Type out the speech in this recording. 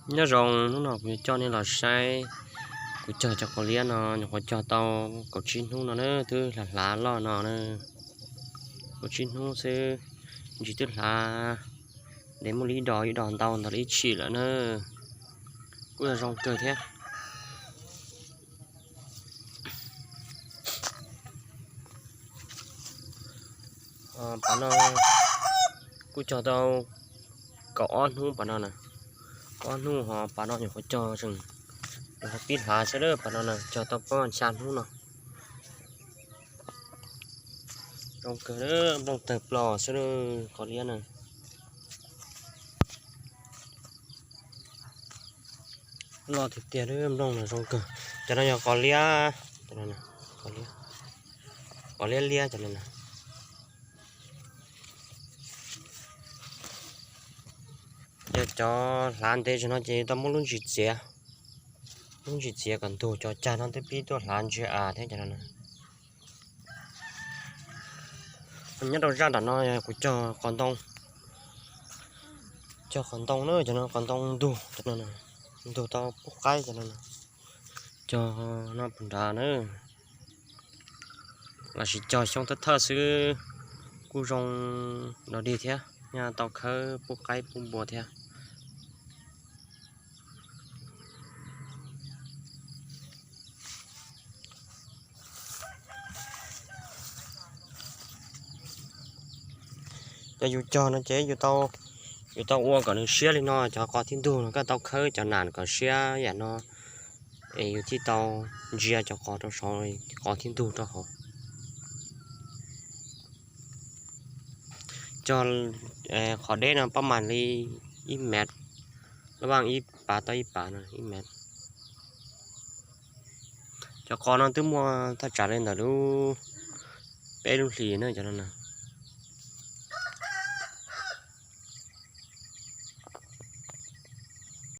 Nyob zoo, hnub no kuv yuav coj nej los saib kuv cog cov qos liab no, nyuam qhuav cog tau kaum tsib hnub no na, twb hlav hlav loj no na. Kaum tsib hnub xwb, ntsis twb hlav, ntev muaj li ib dos, ib dos ntau ntawm li ib tshim lawm na. Kuj yog zoo kawg thiab. Pas no kuj cog tau kaum ob hnub pas no na. Kaum ob hnub ho pas no nyuam qhuav cog tseem, nyuam qhuav pib hlav xwb lawm pas no na, cog tau peb xya hnub no. Zoo kawg, nplooj tawg plo xwb lawm qos liab na. Loj tiag tiag, nplooj no zoo kawg. Cov no yog qos liab, qos liab liab cov no na. Yog cov hlav ntev tag no ces tau muab lub ntsis txiav, lub ntsis txiav kom ntug, cov cag no twb pib tuaj hlav ntsig av thiab cov no na. Nyob rau zaj nram no yog kuv cog qos ntoo, cog qos ntoo na, cov no qos ntoo ntug, cov no ntug tau pub qaib cov no na. Cog no puag nrad na, los sis cog xyoob thawj thawj xwb kuj zoo dog dig thiab, nyob tau khawb pub qaib pub npua thiab. Cov yus cog no ces yus tau ua kom nws siab li no, cov qos thiaj ntug no, koj tau khawb cov nas kom siab yam no es yus thiaj tau ntsia cov qos rau saud, qos thiaj ntug rau hauv. Cog qhov deb no pab mas li ib mev, lub vaj ib pas tau ib pas no ib mev. Cov qos no twb muaj thaj tsam li ntawm lub peb lub hlis na cov no.